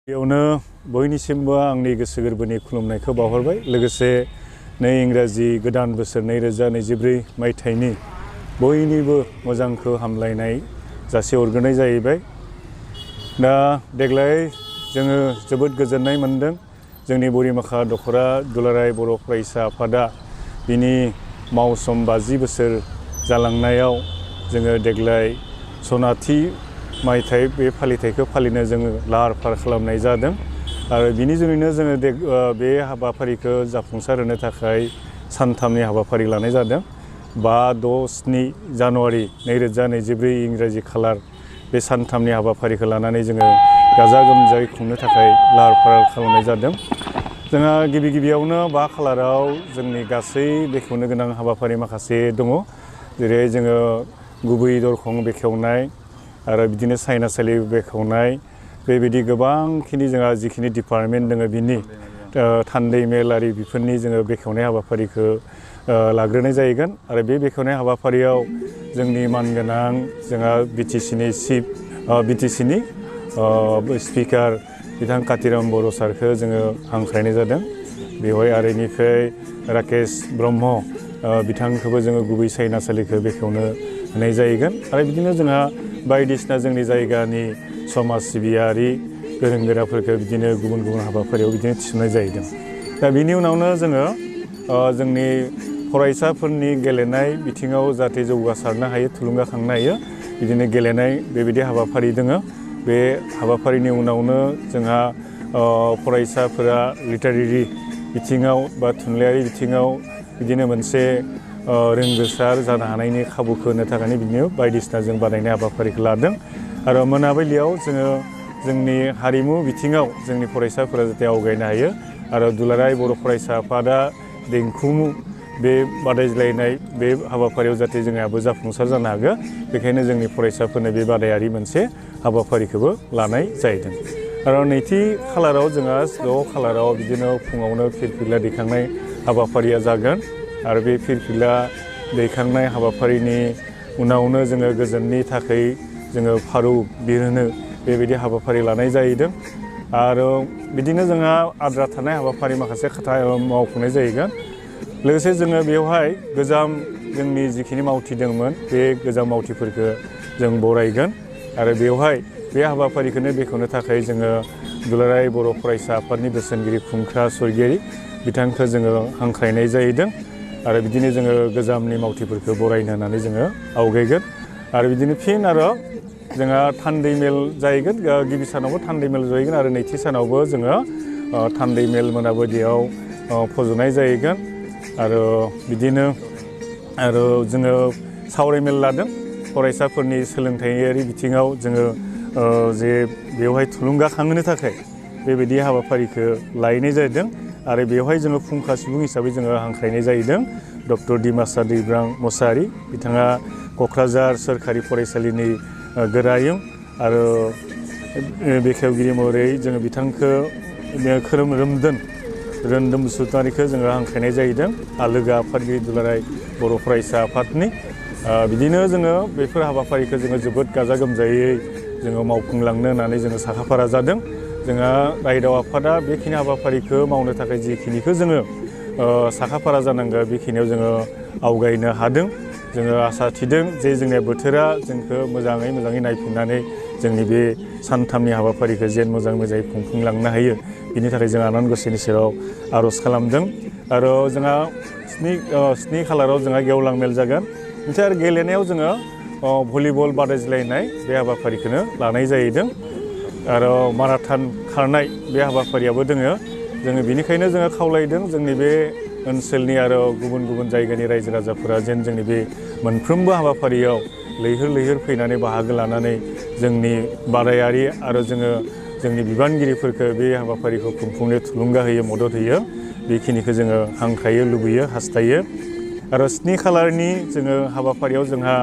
बेयावनो बयनिसिमबो आंनि गोसो गोरबोनि खुलुमनायखौ बावहरबाय लोगोसे नै इंराजि गोदान बोसोर 2024 मायथाइनि बयनिबो मोजांखौ हामलायनाय जासिहरग्रोनाय जाहैबाय। दा देग्लाय जोङो जोबोद गोजोननाय मोनदों जोंनि बरिमाखा दखरा दुलाराय बर' फरायसा आफादा बिनि मावसोम 50 बोसोर जालांनायाव जोङो देग्लाय सनाथि मायथाइ बे फालिथायखौ फालिनो जोङो लाहार फाहार खालामनाय जादों आरो बिनि जुनैनो जोङो बे हाबाफारिखौ जाफुंसार होनो थाखाय सानथामनि हाबाफारि लानाय जादों। 5, 6, 7 जानुवारि 2024 इंराजि खालार बे सानथामनि हाबाफारिखौ लानानै जोङो गाजा गोमजायै खुंनो थाखाय लाहार फाहार खालामनाय जादों। जोंहा गिबियावनो 5 खालाराव जोंनि गासै बेखेवनो गोनां हाबाफारि माखासे दङ, जेरै जोङो गुबै दरखं बेखेवनाय आरो बिदिनो सायनासालि बेखेवनाय बेबायदि गोबांखिनि जोंहा जिखिनि डिपार्टमेन्ट दङ बिनि थान्दै मेलारि बेफोरनि जोङो बेखेवनाय हाबाफारिखौ लाग्रोनाय जाहैगोन आरो बे बेखेवनाय हाबाफारियाव जोंनि मानगोनां जोंहा बिटिसिनि स्पिकार बिथां कातिराम बर' सारखौ जोङो हांख्रायनाय जादों। बेवहाय आरो इनिफ्राय राकेश ब्रह्म बिथांखौबो जोङो गुबै सायनासालिखौ बेखेवनो होनाय जाहैगोन आरो बिदिनो जोंहा बायदिसिना जोंनि जायगानि समाज सिबियारि गोरों गोराफोरखौ बिदिनो गुबुन गुबुन हाबाफारियाव बिदिनो थिसननाय जाहैदों। दा बिनि उनावनो जोङो जोंनि फरायसाफोरनि गेलेनाय बिथिङाव जाहाथे जौगासारनो हायो थुलुंगाखांनो हायो बिदिनो गेलेनाय बेबायदि हाबाफारि दङ। बे हाबाफारिनि उनावनो जोंहा फरायसाफोरा लिटारेरि बिथिङाव बा थुनलाइयारि बिथिङाव बिदिनो मोनसे रोंगोसार जानो हानायनि खाबुखौ होनो थाखायनो बिदिनो बायदिसिना जों बादायनाय हाबाफारिखौ लादों आरो मोनाबिलियाव जोङो जोंनि हारिमु बिथिङाव जोंनि फरायसाफोरा जाहाथे आवगायनो हायो आरो दुलाराय बर' फरायसा आफादा देंखोमु बे बादायज्लायनाय बे हाबाफारियाव जाहाथे जोंहाबो जाफुंसार जानो हागोन, बेखायनो जोंनि फरायसाफोरनो बे बादायारि मोनसे हाबाफारिखौबो लानाय जाहैदों। आरो नैथि खालाराव जोंहा 6 खालाराव बिदिनो फुङावनो फिरफिला दैखांनाय हाबाफारिया जागोन आरो बे फिरफिला दैखांनाय हाबाफारिनि उनावनो जोङो गोजोननि थाखाय जोङो फारौ बिरहोनो बेबायदि हाबाफारि लानाय जाहैदों आरो बिदिनो जोंहा आद्रा थानाय हाबाफारि माखासे मावफुंनाय जाहैगोन। लोगोसे जोङो बेवहाय गोजाम जोंनि जिखिनि मावथि दंमोन बे गोजाम मावथिफोरखौ जों बरायगोन आरो बेवहाय बे हाबाफारिखौनो बेखेवनो थाखाय जोङो दुलाराय बर' फरायसा आफादनि बोसोनगिरि खुंख्रा स्वरगियारि बिथांखौ जोङो हांख्रायनाय जाहैदों आरो बिदिनो जोङो गोजामनि मावथिफोरखौ बरायनो होननानै जोङो आवगायगोन आरो बिदिनो फिन आरो जोंहा थान्दै मेल जाहैगोन। गिबि सानावबो थान्दै मेल जाहैगोन आरो नैथि सानावबो जोङो थान्दै मेल मोनाबिलियाव फज'नाय जाहैगोन आरो बिदिनो आरो जोङो सावरायमेल लादों फरायसाफोरनि सोलोंथायारि बिथिङाव जोङो जे बेवहाय थुलुंगाखांहोनो थाखाय बेबायदि हाबाफारिखौ लायनाय जादों आरो बेवहाय जोङो फुंखा सुबुं हिसाबै जोङो हांख्रायनाय जाहैदों डक्टर डिमासा दैब्रां मसाहारि बिथाङा क'क्राझार सोरखारि फरायसालिनि गोरायुं आरो बेखेवगिरि महरै जोङो बिथांखौ रोन्दोम बसुमतारिखौ जोङो हांख्रायनाय जाहैदों लोगो आफादगिरि दुलाराय बर' फरायसा आफादनि। बिदिनो जोङो बेफोर हाबाफारिखौ जोङो जोबोद गाजा गोमजायै जोङो मावफुंलांनो होननानै जोङो साखाफारा जादों। जोंहा रायदाव आफादा बेखिनि हाबाफारिखौ मावनो थाखाय जिखिनिखौ जोङो साखाफारा जानांगौ बेखिनियाव जोङो आवगायनो हादों। जोङो आसा थिदों जे जोंनि बोथोरा जोंखौ मोजाङै नायफिननानै जोंनि बे सानथामनि हाबाफारिखौ जेन मोजाङै खुंफुंलांनो हायो बिनि थाखाय जों आनान गसाइनि सेराव आर'ज खालामदों। आरो जोंहा 7 खालाराव जोंहा गेवलां मेल जागोन। ओमफ्राय आरो गेलेनायाव जोङो भलिबल बादायज्लायनाय बे हाबाफारिखौनो लानाय जाहैदों आरो माराथन खारनाय बे हाबाफारियाबो दोङो। जोङो बेनिखायनो जोङो खावलायदों जोंनि बे ओनसोलनि आरो गुबुन गुबुन जायगानि रायजो राजाफोरा जेन जोंनि बे मोनफ्रोमबो हाबाफारियाव लैहोर फैनानै बाहागो लानानै जोंनि बादायारि आरो जोंनि बिबानगिरिफोरखौ बे हाबाफारिखौ खुंफुंनो थुलुंगा होयो मदद होयो बेखिनिखौ जोङो हांख्रायो लुबैयो हास्थायो। आरो 7 खालारनि जोङो हाबाफारियाव जोंहा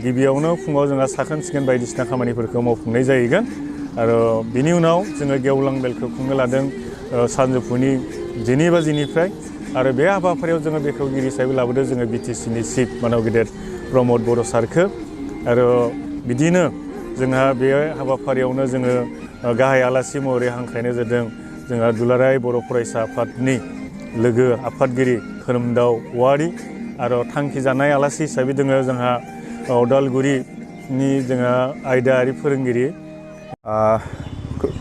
गिबियावनो फुङाव जोंहा साखोन सिखोन बायदिसिना खामानिफोरखौ मावफुंनाय जाहैगोन आरो बिनि उनाव जोङो गेवलां मेलखौ खुंनो लादों सानजौफुनि 12 बाजिनिफ्राय आरो बे हाबाफारियाव जोङो बेखेवगिरि हिसाबै लाबोदों जोङो बिटिसिनि चिफ मानव गेदेर प्रमद बर' सारखौ आरो बिदिनो जोंहा बे हाबाफारियावनो जोङो गाहाय आलासि महरै हांख्रायनाय जादों जोंहा दुलाराय बर' फरायसा आफादनि लोगो आफादगिरि खोरोमदाव औवारि आरो थांखि जानाय आलासि हिसाबै दङ जोंहा अदालगुरिनि जोंहा आयदायारि फोरोंगिरि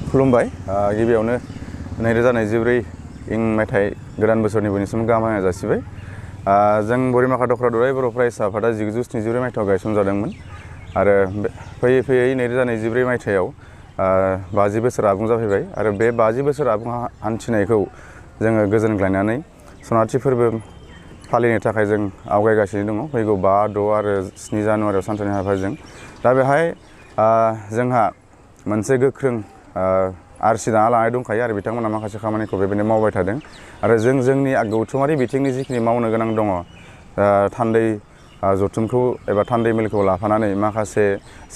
खुलुमबाय गिबियावनो 2024 इं मायथाइ गोदान बोसोरनि बयनिसिम गाहाम हामलायनाय जासिबाय जों बरिमाखा दखरा दुलाराय बर' फरायसा आफादा 1974 मायथाइयाव गायसनजादोंमोन आरो फैयै फैयै 2024 मायथाइयाव 50 बोसोर आबुं जाफैबाय आरो बे 50 बोसोर आबुं हान्थिनायखौ जोङो गोजोनग्लायनानै सनाथि फोरबो फालिनो थाखाय जों आवगायगासिनो दङ फैगौ 5, 6 आरो 7 जानुवारियाव सानथामनि हाबाफारिजों दा बेहाय जोंहा मोनसे गोख्रों आरसि दाना लानाय दंखायो आरो बिथांमोना माखासे खामानिखौ बेबायदिनो मावबाय थादों आरो जोंनि गौथुमारि बिथिंनि जिखिनि मावनो गोनां दङ थान्दै जथुमखौ एबा थान्दै मेलखौ लाफानानै माखासे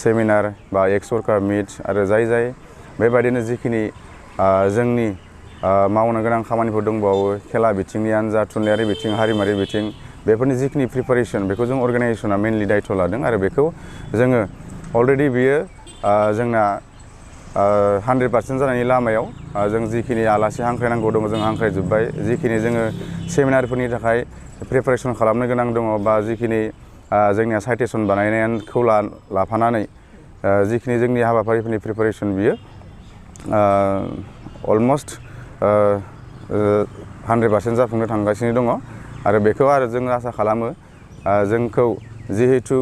सेमिनार बा एक्स वर्कार मिट आरो जाय बेबायदिनो जिखिनि जोंनि मावनो गोनां खामानिफोर दंबावो खेला बिथिंनियानो जा थुनलाइयारि बिथिं हारिमुआरि बिथिं बेफोरनि जिखिनि प्रिपारेसन बेखौ जों अर्गानाइजेसना मेनलि दायथ' लादों आरो बेखौ जोङो अलरेडि बियो जोंना 100% जानायनि लामायाव जों जिखिनि आलासि हांख्रायनांगौ दङ जों हांख्रायजोब्बाय जिखिनि जोङो सेमिनारफोरनि थाखाय प्रिपारेसन खालामनो गोनां दङ बा जिखिनि जोंनिया साइटेसन बानायनायखौ लाफानानै जिखिनि जोंनि हाबाफारिफोरनि प्रिपारेसन बियो अलमस्ट 100% जाफुंनो थांगासिनो दङ आरो बेखौ आरो जों आसा खालामो जोंखौ जिहेतु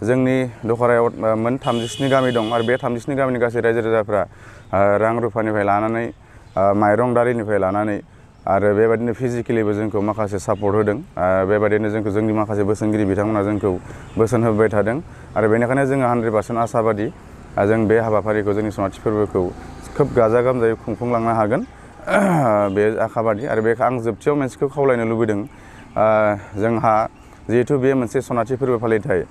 जोंनि दखरायाव मोन 37 गामि दं आरो बे 37 गामिनि गासै रायजो राजाफ्रा रां रुफानिफ्राय लानानै माइरं दारिनिफ्राय लानानै आरो बेबायदिनो फिजिकेलिबो जोंखौ माखासे सापर्ट होदों बेबायदिनो जोंखौ जोंनि माखासे बोसोनगिरि बिथांमोना जोंखौ बोसोन होबाय थादों आरो बेनिखायनो जोङो 100% आसाबादि जों बे हाबाफारिखौ जोंनि सनाथि फोरबोखौ खोब गाजा गोमजायै खुंफुंलांनो हागोन बे आखाबादि आरो बे आं जोबथियाव मोनसेखौ खावलायनो लुबैदों जोंहा जिहेतु बे मोनसे सनाथि फोरबो फालिथाय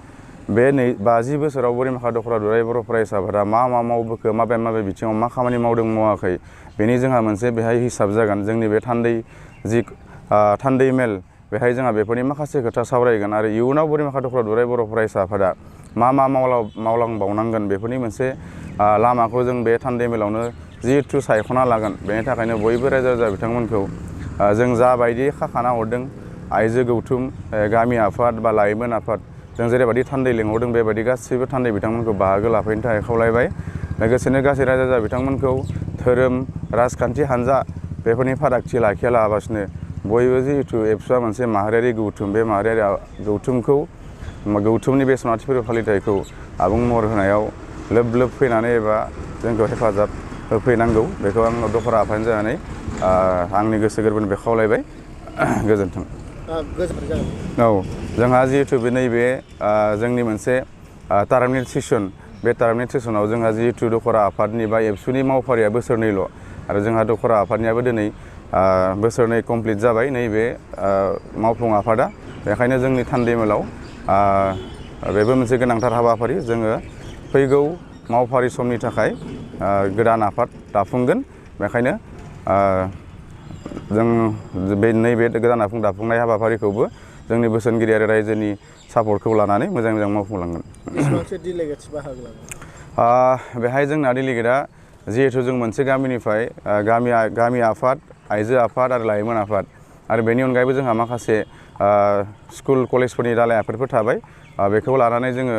बे 50 बोसोराव बरिमाखा दखरा दुलाराय बर' फरायसाफोरा मा मावबोखो माबे बिथिङाव मा खामानि मावदों मावाखै बेनि जोंहा मोनसे बेहाय हिसाब जागोन जोंनि बे थान्दै मेल बेहाय जोंहा बेफोरनि माखासे खोथा सावरायगोन आरो इयुनाव बरिमाखा दखरा दुलाराय बर' फरायसा आफादा मा मावलांबावनांगोन बेफोरनि मोनसे लामाखौ जों बे थान्दै मेलावनो जिहेतु सायख'ना लागोन बेनि थाखायनो बयबो रायजो राजा बिथांमोनखौ जों जाबायदि खाखाना हरदों आइजो गौथुम गामि आफाद बा लाइमोन आफाद जों जेरैबायदि थान्दै लिंहरदों बेबायदि गासैबो थान्दै बिथांमोनखौ बाहागो लाफैनो थाखाय खावलायबाय लोगोसेनो गासै रायजो राजा बिथांमोनखौ धोरोम राजखान्थि हान्जा बेफोरनि फारागथि लाखियालाबासिनो बयबो जिहेतु एबसुआ मोनसे माहारियारि गौथुम बे माहारियारि गौथुमनि बे सनाथि फोरबो फालिथायखौ आबुं महर होनायाव लोब फैनानै एबा जोंखौ हेफाजाब होफैनांगौ बेखौ आं दखरा आफादनि जानानै आंनि गोसो गोरबोनिफ्राय खावलायबाय गोजोन्थों औ जोंहा जिहेतु बे नैबे जोंनि मोनसे टार्मिनेट सेसन बे टार्मिनेट सेसनाव जोंहा जिहेतु दखरा आफादनि बा एबसुनि मावफारिया बोसोरनैल' आरो जोंहा दखरा आफादनियाबो दिनै बोसोरनै कमप्लिट जाबाय नैबे मावफुं आफादा बेखायनो जोंनि थान्दै मेलाव बेबो मोनसे गोनांथार हाबाफारि जोङो फैगौ मावफारि समनि थाखाय गोदान आफाद दाफुंगोन बेखायनो जों नैबे गोदान आफाद दाफुंनाय हाबाफारिखौबो जोंनि बोसोनगिरि आरो रायजोनि सापर्टखौ लानानै मोजां मावफुंलांगोन बेसेबांसो डेलिगेट्स बाहागो लागोन बेहाय जोंना डेलिगेटआ जिहेतु जों मोनसे गामिनिफ्राय गामि आफाद आइजो आफाद आरो लाइमोन आफाद आरो बेनि अनगायैबो जोंहा माखासे स्कुल कलेजफोरनि दालाइ आफादफोर थाबाय बेखौ लानानै जोङो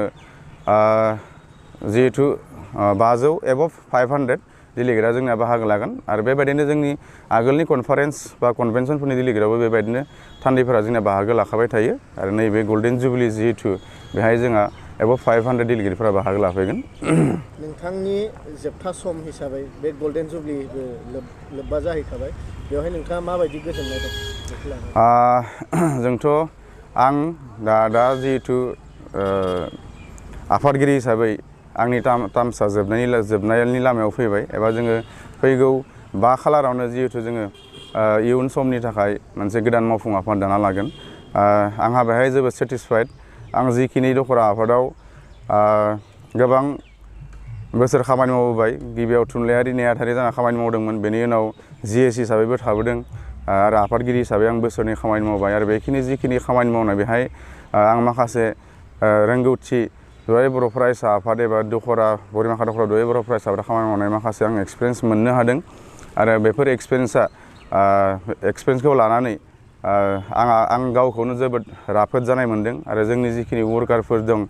जिहेतु 500 एबभ 500 डेलिगेटआ जोंना बाहागो लागोन आरो बेबायदिनो जोंनि आगोलनि कनफारेन्स बा कनभेनसनफोरनि डेलिगेटआवबो बेबायदिनो थान्दैफोरा जोंना बाहागो लाखाबाय थायो आरो नैबे गल्डेन जुबिलि जिहेतु बेहाय जोंहा एबभ 500 डेलिगेटफोरा बाहागो लाफैगोन नोंथांनि जोबथा सम हिसाबै बे गल्डेन जुबिलिबो लोब्बा जाहैखाबाय बेवहाय नोंथाङा माबायदि गोजोननाय दं जोंथ' आं दा जिहेतु आफादगिरि हिसाबै आंनि टार्मसा जोबनायनि लामायाव फैबाय एबा जोङो फैगौ 5 खालारावनो जिहेतु जोङो इयुन समनि थाखाय मोनसे गोदान मावफुं आफाद दाना लागोन आंहा बेहाय जोबोद सेटिसफाइड आं जिखिनि दखरा आफादाव गोबां बोसोर खामानि मावबोबाय गिबियाव थुनलाइयारि नेहाथारि जाना खामानि मावदोंमोन बेनि उनाव GSC हिसाबैबो थाबोदों आरो आफादगिरि हिसाबै आं बोसोरनै खामानि मावबाय आरो बेखिनि जिखिनि खामानि मावनाय बेहाय आं माखासे रोंगौथि दुलाराय बर' फरायसा आफाद एबा दखरा बरिमाखा दखरा दुलाराय बर' फरायसा आफादा खामानि मावनाय माखासे आं एक्सपिरियेन्स मोननो हादों आरो बेफोर एक्सपिरियेन्सखौ लानानै आं गावखौनो जोबोद राफोद जानाय मोनदों आरो जोंनि जिखिनि वर्कारफोर दं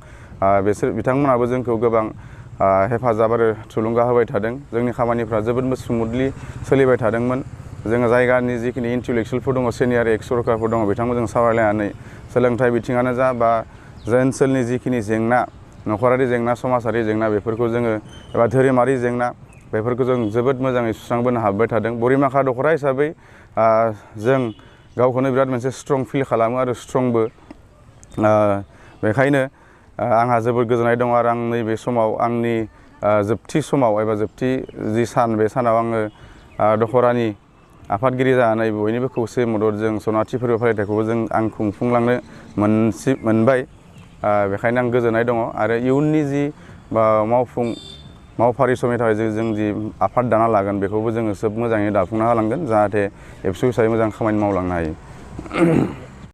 बिथांमोनाबो जोंखौ गोबां हेफाजाब आरो थुलुंगा होबाय थादों जोंनि खामानिफ्रा जोबोद स्मुथलि सोलिबाय थादोंमोन जोङो जायगानि जिखिनि इन्टेलेक्सुयेलफोर दङ सिनियर एक्स वर्कारफोर दङ बिथांमोनजों सावरायलायनानै सोलोंथाइ बिथिङानो जा बा ओनसोलनि जिखिनि जेंना नखरारि जेंना समाजारि जेंना बेफोरखौ जोङो एबा धोरोमारि जेंना बेफोरखौ जों जोबोद मोजाङै सुस्रांबोनो हाबाय थादों बरिमाखा दखरा हिसाबै जों गावखौनो बिराद मोनसे स्ट्रं फिल खालामो आरो स्ट्रंबो बेखायनो आंहा जोबोद गोजोननाय दं आरो आं नैबे समाव आंनि जोबथि समाव एबा जोबथि जि सान बे सानाव आङो दखरानि आफादगिरि जानानै बयनिबो खौसे मददजों सनाथि फोरबो फालिथायखौबो आं खुंफुंलांनो मोनबाय बेखायनो आं गोजोननाय दङ आरो इयुननि जि मावफारि समनि थाखाय जों जि आफाद दाना लागोन बेखौबो जोङो जोबोद मोजाङै दाफुंना होलांगोन जाहाथे एबसु हिसाबै मोजां खामानि मावलांनो हायो